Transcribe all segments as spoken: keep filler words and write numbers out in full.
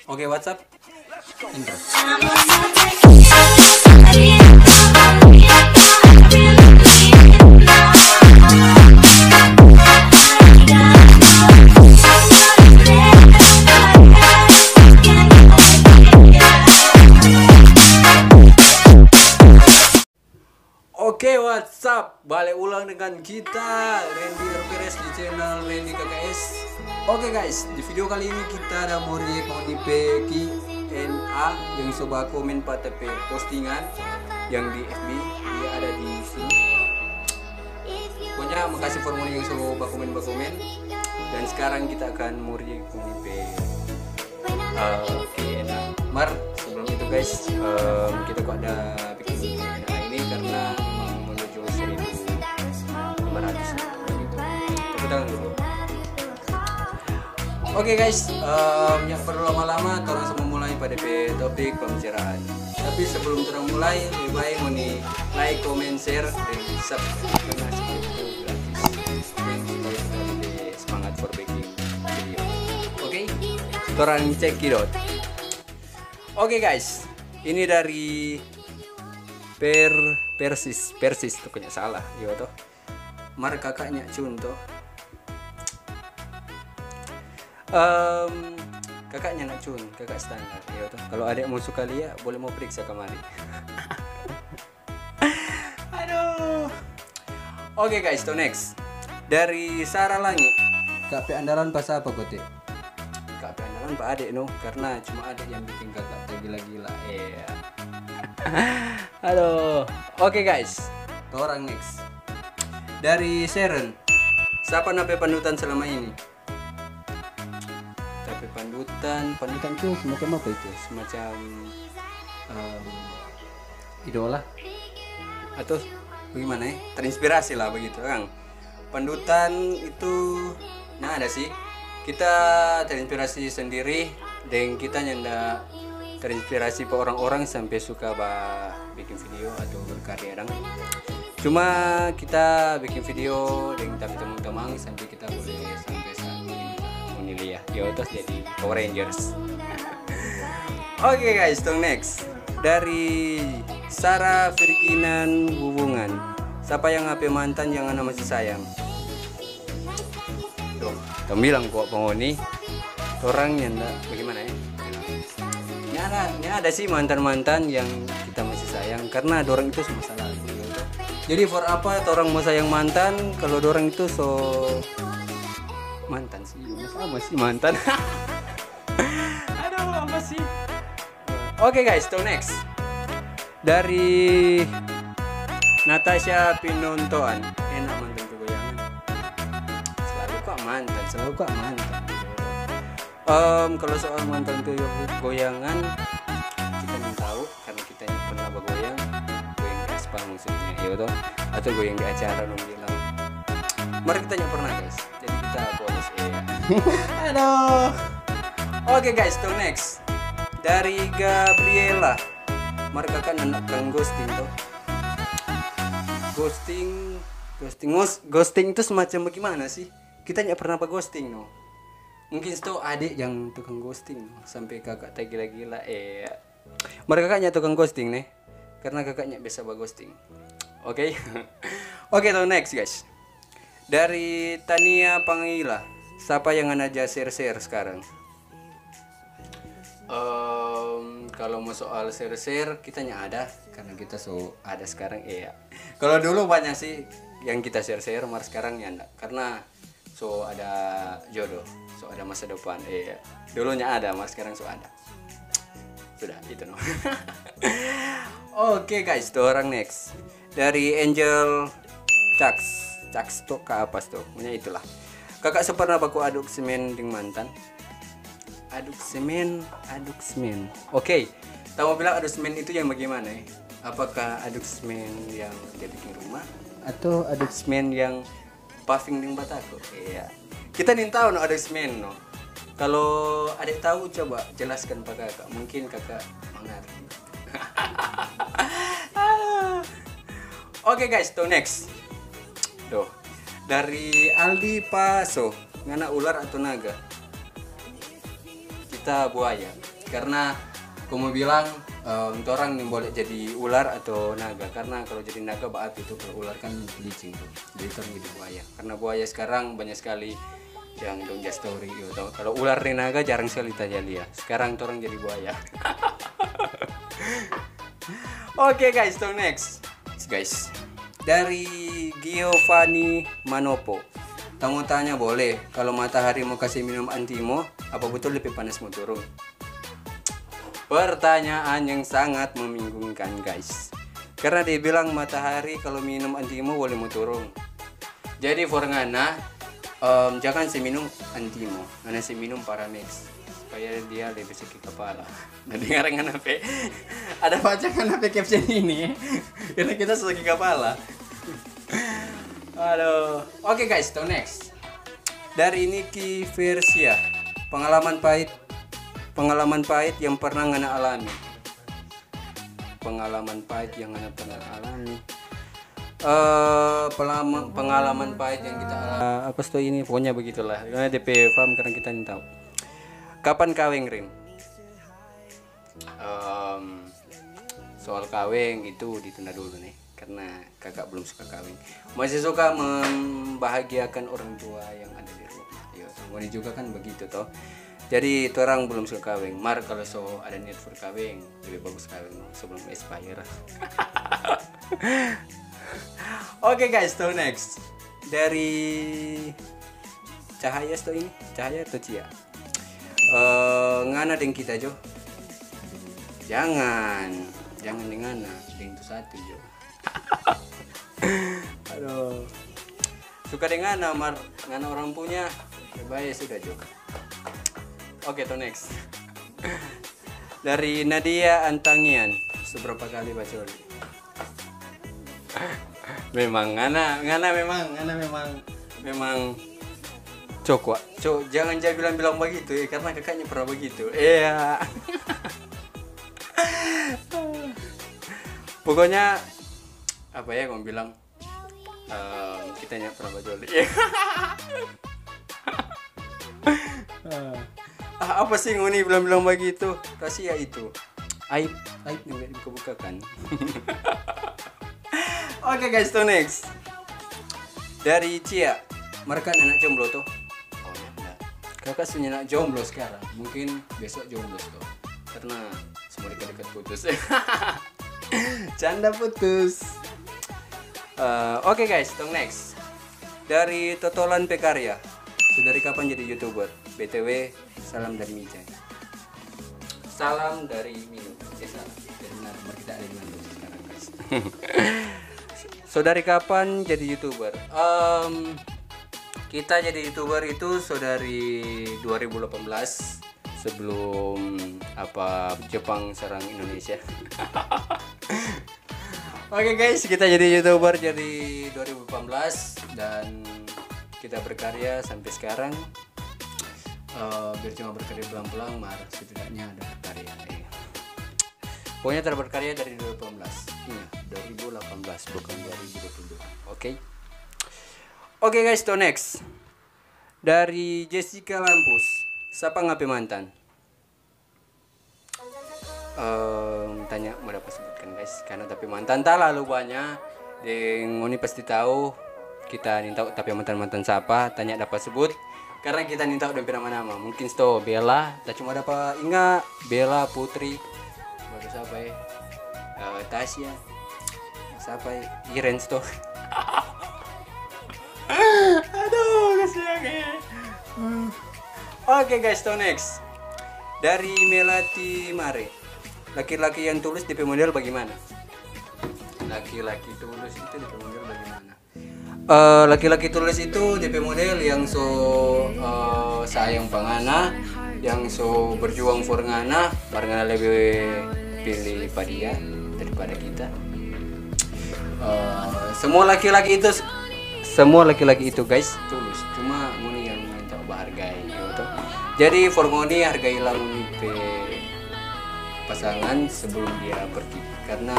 Oke, what's up? Intro. Oke, what's up? Bale ulang dengan kita, Randy Perez, di channel Randy K K S. Oke guys, di video kali ini kita ada mo react ngoni pe Q and A yang so bakomen pa ta pe postingan yang di F B, dia ada di sini. Pokoknya makasih for ngoni yang so bakomen-bakomen. Dan sekarang kita akan mo react ngoni pe, eh, Q and A. Mar, sebelum itu guys, em, kita kok ada bikin Q and A ini karena memang menuju seribu lima ratus. Tepuk tangan dulu. Oke guys, em, yang perlu lama-lama, torang so mo mulai pa de pe topik pembicaraan. Tapi sebelum torang mulai, lebih baik ngoni like, comment, share, dan subscribe karena subscribe itu gratis. Dan supaya kita lebih semangat for making video. Oke, torang check it out. Oke guys, ini dari Per Persis, Persis, pokoknya salah, iya toh. Mar kakaknya Cun toh. Em, kakaknya nak Cun, kakak standar, iya toh. Kalau adek mau suka lia, boleh mau periksa kamari. Aduh. Oke guys, to next. Dari Sarah Langi. Kak pe andalan pa sapa kote? Kak pe andalan pa adek no, karena cuma adek yang bikin kakak tergila-gila. Iya. Aduh. Oke guys, torang next. Dari Sharon. Sapa na pe panutan selama ini? Ta pe panutan, panutan tu semacam apa itu? Semacam, em, idola? Atau bagaimana ya? Terinspirasi lah begitu, kan? Panutan itu, nah, ada sih. Kita terinspirasi sendiri, deng kita nyanda terinspirasi pa orang-orang sampe suka ba bikin video atau berkarya dang. Cuma kita bikin video deng ta pe tamang-tamang sampe kita boleh sampe saat ini. Ngoni lia, di otos jadi Power Rangers. Oke guys, tong next. Dari Sarah Virginan Hubungan. Sapa yang apa mantan yang ngana masih sayang? Tuh, tong bilang kwa pa ngoni, torang nyanda, bagaimana ya? Nyanda, nyanda sih mantan-mantan yang kita masih sayang, karena dorang itu so masa lalu, gitu. Jadi for apa torang mau sayang mantan, kalau dorang itu so mantan sih, sama sih mantan. Aduh, apa sih? Oke guys, to next. Dari Natasha Pinontoan. Enak mantan tu goyangan. Selalu kok mantan, selalu kok mantan. Em, kalau soal mantan tu goyangan, kita nggak tahu karena kita yang pernah bergoyang, goyang di aspal maksudnya, ya betul? Atau goyang di acara dong bilang. Mari kita yang pernah guys. Jadi kita polos, iya. Aduh. Oke guys, to next. Dari Gabriela. Mar kaka nanda tukang ghosting to. Ghosting, ghosting, ngos-, ghosting itu semacam bagaimana sih? Kita nggak pernah ba ghosting no. Mungkin sto adek yang tukang ghosting no. Sampai kakak tagila-gila, eh. Mar kakaknya tukang ghosting nih. Karena kakaknya biasa ba ghosting. Oke. Oke, to next guys. Dari Tania Pangila, sapa yang ngana ja share-share sekarang? Em, kalau mau soal share-share, kita nya ada, karena kita so ada sekarang, iya. Kalau dulu banyak sih yang kita share-share, mar sekarang nya ndak, karena so ada jodoh, so ada masa depan, iya. Dulunya ada, mar sekarang so ada. Sudah, itu no. Oke guys, tu orang next. Dari Angel Caks. Caks tu ka apa tu? Pokoknya itulah. Kakak so pernah baku aduk semen deng mantan? Aduk semen, aduk semen. Oke, ta mo bilang aduk semen itu yang bagaimana ya? Apakah aduk semen yang dia bikin rumah? Atau aduk semen yang paving deng batako? Iya. Kita nin tau no aduk semen no. Kalau adek tau, coba jelaskan pa kakak. Mungkin kakak mangarti. Oke guys, to next. Tuh. Dari Aldi Paso, ngana ular atau naga? Kita buaya. Karena aku mau bilang, em, torang ni boleh jadi ular atau naga. Karena kalau jadi naga baapi tu, kalau ular kan licin tu. Jadi torang jadi buaya. Karena buaya sekarang banyak sekali yang dong ja story gitu. Kalau ular ni naga jarang sekali ta ja lia. Sekarang torang jadi buaya. Oke guys, to next. Guys, dari Giovanni Manopo. Tong mo tanya boleh, kalau matahari mo kasi minum antimo, apa betul depe panas mo turung? Pertanyaan yang sangat membingungkan, guys. Karena dia bilang matahari kalau minum antimo boleh mo turung. Jadi for ngana, em, jangan se minum antimo, ngana se minum Paramex supaya dia lebih sakit kepala. Nah, dengar ngana pe, ada baca ngana pe caption ini, karena kita sakit kepala. Aduh. Oke guys, to next. Dari Niki Versia, pengalaman pahit, pengalaman pahit yang pernah ngana alami. Pengalaman pahit yang ngana pernah alami. Eh, pelama-, pengalaman pahit yang kita alami. Eh, apa sto ini? Pokoknya begitulah. Karena D P paham, karena kita ni tahu. Kapan kaweng, Rin? Em, soal kaweng itu ditunda dulu nih, karena kakak belum suka kaweng. Masih suka membahagiakan orang tua yang ada di rumah. Yo, ngoni juga kan begitu toh. Jadi, torang belum suka kaweng. Mar, kalau so ada niat for kaweng, lebih bagus kaweng sebelum expire. Oke guys, to next. Dari Cahaya sto ini, Cahaya atau Cia? Eh, ngana deng kita jo. Jangan, jangan deng ngana, deng tu satu jo. Aduh. Suka deng ngana, mar ngana orang punya, ya bae sudah jo. Oke, to next. Dari Nadia Antangian, seberapa kali bacoli? Memang ngana, ngana memang, ngana memang, memang cokwa. Cok, jangan ja bilang-bilang begitu ya, karena kakaknya pernah begitu. Iya. Pokoknya apa ya, mau bilang, em, kita nya pernah bacoli. Ah, apa sih ngoni bilang-bilang begitu? Kasih ya itu. Aib, aib yang nggak dibuka-bukakan. Oke guys, to next. Dari Cia, mereka anak jomblo tuh. Oh ya, enggak. Kakak sini anak jomblo sekarang. Mungkin besok jomblo tuh. Karena semua dekat-dekat putus. Canda putus. Eh, oke guys, to next. Dari Totolan Pekarya. Sudah dari kapan jadi YouTuber? B T W, salam dari Mica. Salam dari Mino. Eh, salah. Jadi benar, nomor kita ada di mana sekarang, guys? So, dari kapan jadi YouTuber? Em, kita jadi YouTuber itu so dari dua ribu delapan belas, sebelum apa, Jepang serang Indonesia. Oke guys, kita jadi YouTuber jadi dua ribu delapan belas dan kita berkarya sampai sekarang. Eh, biar cuma berkarya pelan-pelan, mar setidaknya ada berkarya. Eh. Pokoknya ter berkarya dari dua ribu delapan belas. Iya, dua ribu delapan belas, bukan dua ribu dua puluh dua. Oke. Oke guys, to next. Dari Jessica Lampus. Sapa ngana pe mantan? Em, tanya mau dapat sebutkan guys, karena tapi mantan talalu banyak. Deng ngoni pasti tahu, kita nintau tapi mantan-mantan sapa, tanya dapat sebut. Karena kita nintau dong pe nama-nama. Mungkin sto Bella, kita cuma dapat inga Bella, Putri, baru sapa ya? Eh, Tasya, sapa ya? Iren sto. Aduh, kasihan ya. Hmm. Oke guys, to next. Dari Melati Mare. Laki-laki yang tulus depe model bagaimana? Laki-laki tulus itu depe model bagaimana? Eh, laki-laki tulus itu depe model yang so, eh, sayang pa ngana, yang so berjuang for ngana, mar ngana lebe pilih pa dia daripada kita. Eh, semua laki-laki itu, semua laki-laki itu guys tulus, cuma ngoni yang minta bahargai, gitu. Jadi for ngoni hargailah ngoni pe pasangan sebelum dia pergi, karena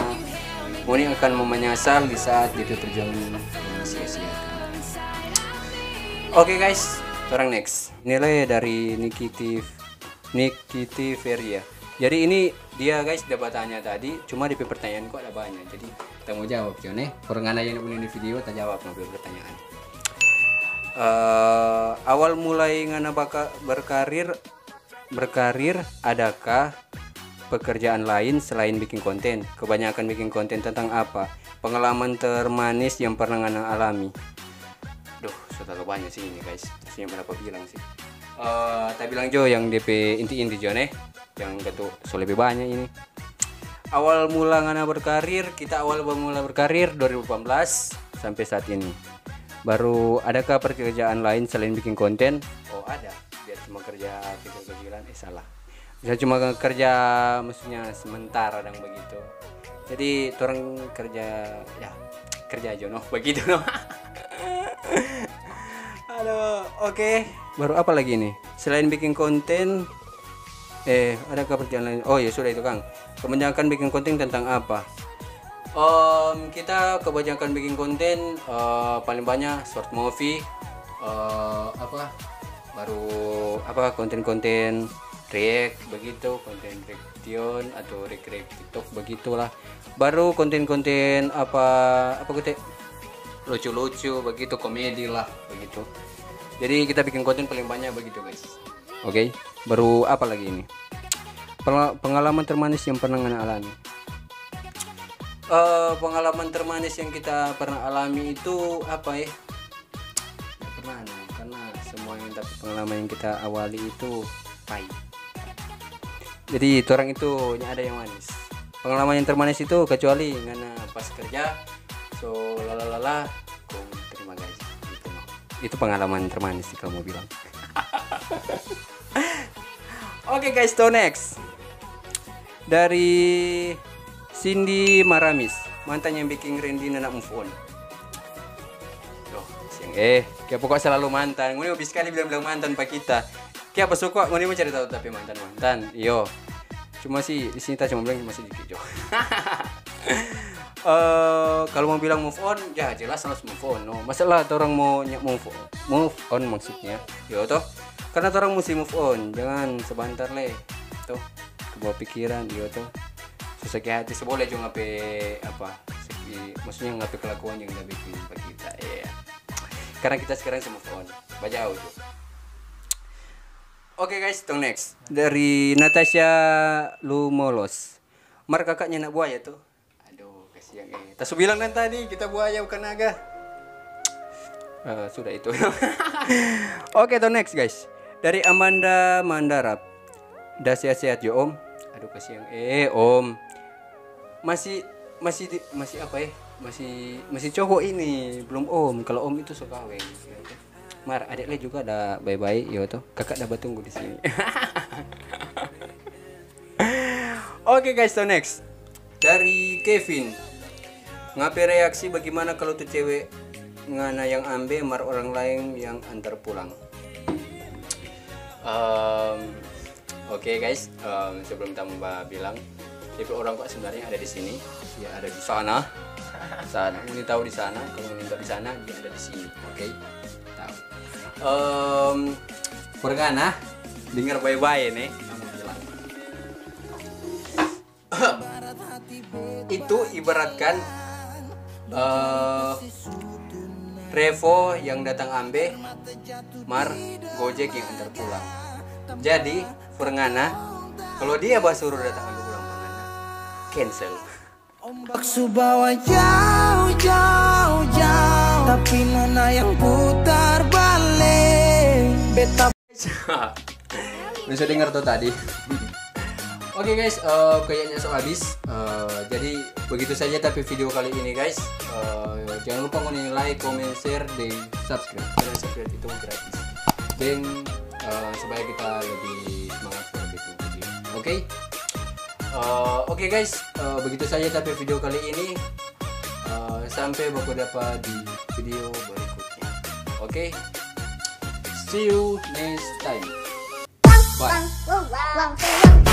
ngoni akan menyesal di saat dia pe perjuangan ngoni sia-siakan. Oke guys, orang next. Ini lagi dari Nikiti Nikiti Feria. Jadi ini dia guys, dia bertanya tadi, cuma di pertanyaan kok ada banyak. Jadi kita mau jawab jo ne. Orang ngana yang punya ini video, kita jawab no pertanyaan. Eh, awal mulai ngana baka, berkarir berkarir, adakah pekerjaan lain selain bikin konten? Kebanyakan bikin konten tentang apa? Pengalaman termanis yang pernah ngana alami? Duh, so terlalu banyak sih ini guys. Maksudnya berapa bilang sih? Eh, tak bilang jo yang D P inti-inti jo ne. Yang gak tuh so lebih banyak ini. Awal mula ngana berkarir, kita awal mula berkarir dua ribu delapan belas sampai saat ini. Baru adakah pekerjaan lain selain bikin konten? Oh ada, biar cuma kerja kecil-kecilan, eh salah. Bisa cuma kerja maksudnya sementara dan begitu. Jadi orang kerja ya kerja aja no begitu no. Aduh, oke. Baru apa lagi nih? Selain bikin konten, eh, ada pekerjaan lain? Oh ya sudah itu Kang. Kebanyakan bikin konten tentang apa? Om, kita kebanyakan bikin konten eh, paling banyak short movie, eh, apa baru apa konten-konten react begitu, konten reaction atau react react TikTok begitulah. Baru konten-konten apa apa gitu lucu-lucu begitu, komedi lah begitu. Jadi kita bikin konten paling banyak begitu guys. Oke, baru apa lagi ini? Pengalaman termanis yang pernah ngana alami? Eh, pengalaman termanis yang kita pernah alami itu apa ya? Nggak pernah ada, karena semua yang tapi pengalaman yang kita awali itu pahit. Jadi orang itu nya ada yang manis. Pengalaman yang termanis itu kecuali ngana pas kerja, so lalalala, kong terima gaji gitu no. Itu pengalaman termanis sih kalau mau bilang. Oke guys, to next. Dari Cindy Maramis, mantan yang biking Randy nana move on. Loh, siang eh, kayak pokok selalu mantan. Ngoni hobi sekali bilang-bilang mantan pa kita. Kayak apa suka ngoni mau cari tahu tapi mantan-mantan. Iyo. Cuma sih di sini ta cuma bilang masih dikit jo. Eh, kalau mau bilang move on, ya jelas harus move on. No. Masalah orang mau nyak move move on maksudnya. Yo toh. Karena orang mesti move on, jangan sebentar le. Toh. Kebawa pikiran, yo toh. Susah hati seboleh juga ngape apa? Segi, maksudnya ngape kelakuan yang udah bikin bagi kita. Iya. Karena kita sekarang move on. Bajau tuh. Oke guys, tong next. Dari Natasha Lumolos. Mar kakaknya nak buaya tuh. Aduh, kasihan eh. Tasu bilang dan tadi kita buaya bukan naga. Eh, sudah itu. Oke, to next guys. Dari Amanda Mandarap. Dah sehat-sehat jo om. Aduh kasihan eh om. Masih masih di, masih apa eh? Masih masih cowok ini, belum om. Kalau om itu so kaweng. Mar, adek le juga ada baik-baik yo toh. Kakak dah batunggu di sini. Oke guys, so next. Dari Kevin. Ngape reaksi bagaimana kalau tu cewek ngana yang ambe mar orang lain yang antar pulang? Em, Oke guys, em, sebelum kita mau bilang, tapi orang kok sebenarnya ada di sini, ya ada di sana, sana. Ini tahu di sana, kalau minta di sana dia ada di sini, oke? Tahu. Em, Purgana, dengar baik-baik nih, kita mau bilang. Itu ibaratkan eh, Revo yang datang ambe, mar Gojek yang antar pulang. Jadi, Furngana, kalau dia basuruh datang ambe pulang Furngana, cancel. Ombak su bawa jauh, jauh, jauh, tapi nona yang putar balik. Beta Bisa dengar tuh tadi. Oke guys, eh, kayaknya so habis. Eh, jadi begitu saja tapi video kali ini guys. Eh, jangan lupa ngoni like, comment, share, dan subscribe. Karena subscribe itu gratis. Dan eh, supaya kita lebih semangat buat bikin video. Oke? Eh, oke guys, eh, begitu saja tapi video kali ini. Eh, sampai baku dapat di video berikutnya. Oke? See you next time. Bye.